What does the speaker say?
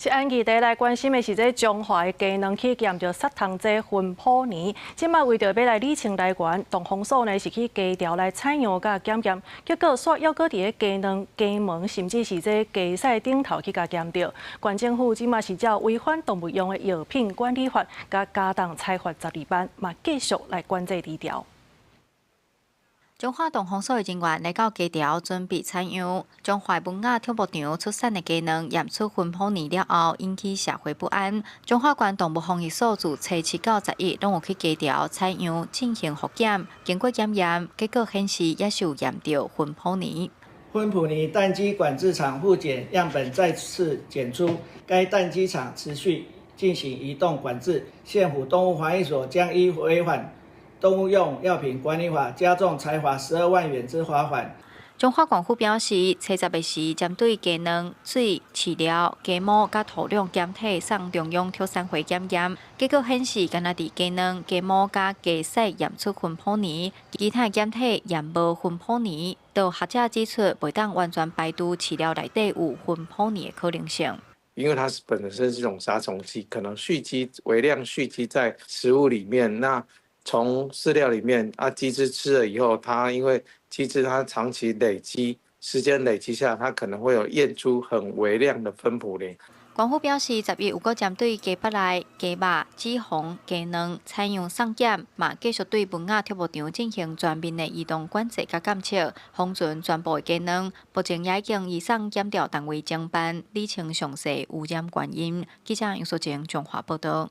是按議題來關心的是，這彰化的雞卵去驗著殺蟲劑芬普尼，這擺為著欲來理清來源，動防所呢是去雞巢來採樣佮檢驗，結果煞猶閣佇咧雞卵、雞毛，甚至是這雞屎頂頭去共檢著。縣政府這擺是照違反動物用的藥品管理法，共加重裁罰12萬，嘛繼續來管制治療。彰化動防所的人員來到雞巢準備採樣，彰化文雅畜牧場出產的雞卵驗出芬普尼了後，引起社會不安。彰化縣動物防疫所自初七到十一，攏有去雞巢採樣進行複檢，經過檢驗，結果顯示也是有驗著芬普尼。芬普尼蛋雞管制廠複檢樣本再次檢出，該蛋雞場持續進行移動管制。縣府動物防疫所將依違反動物用藥品管理法加重裁罰12萬元之罰款。彰化縣府表示，初十的時，針對雞卵、水、飼料、雞毛佮土壤檢體送中央畜產會檢驗，結果顯示，干焦佇雞卵、雞毛佮雞屎驗出芬普尼，其他檢體驗無芬普尼。都學者指出，袂當完全排除飼料內底有芬普尼的可能性。因為它是本身是一種殺蟲劑，可能蓄積微量蓄積在食物裡面，那從飼料裡面啊，雞隻吃了以後，它因為雞隻它長期累積，時間累積下，它可能會有驗出很微量的芬普林。縣府表示，十一有閣針對雞腹內、雞肉、脂肪、雞卵採樣送檢，嘛繼續對文雅畜牧場進行全面的移動管制佮監測，封存全部的雞卵。目前也已經移送檢調單位偵辦，理清詳細污染原因。記者楊淑靜彰化報道。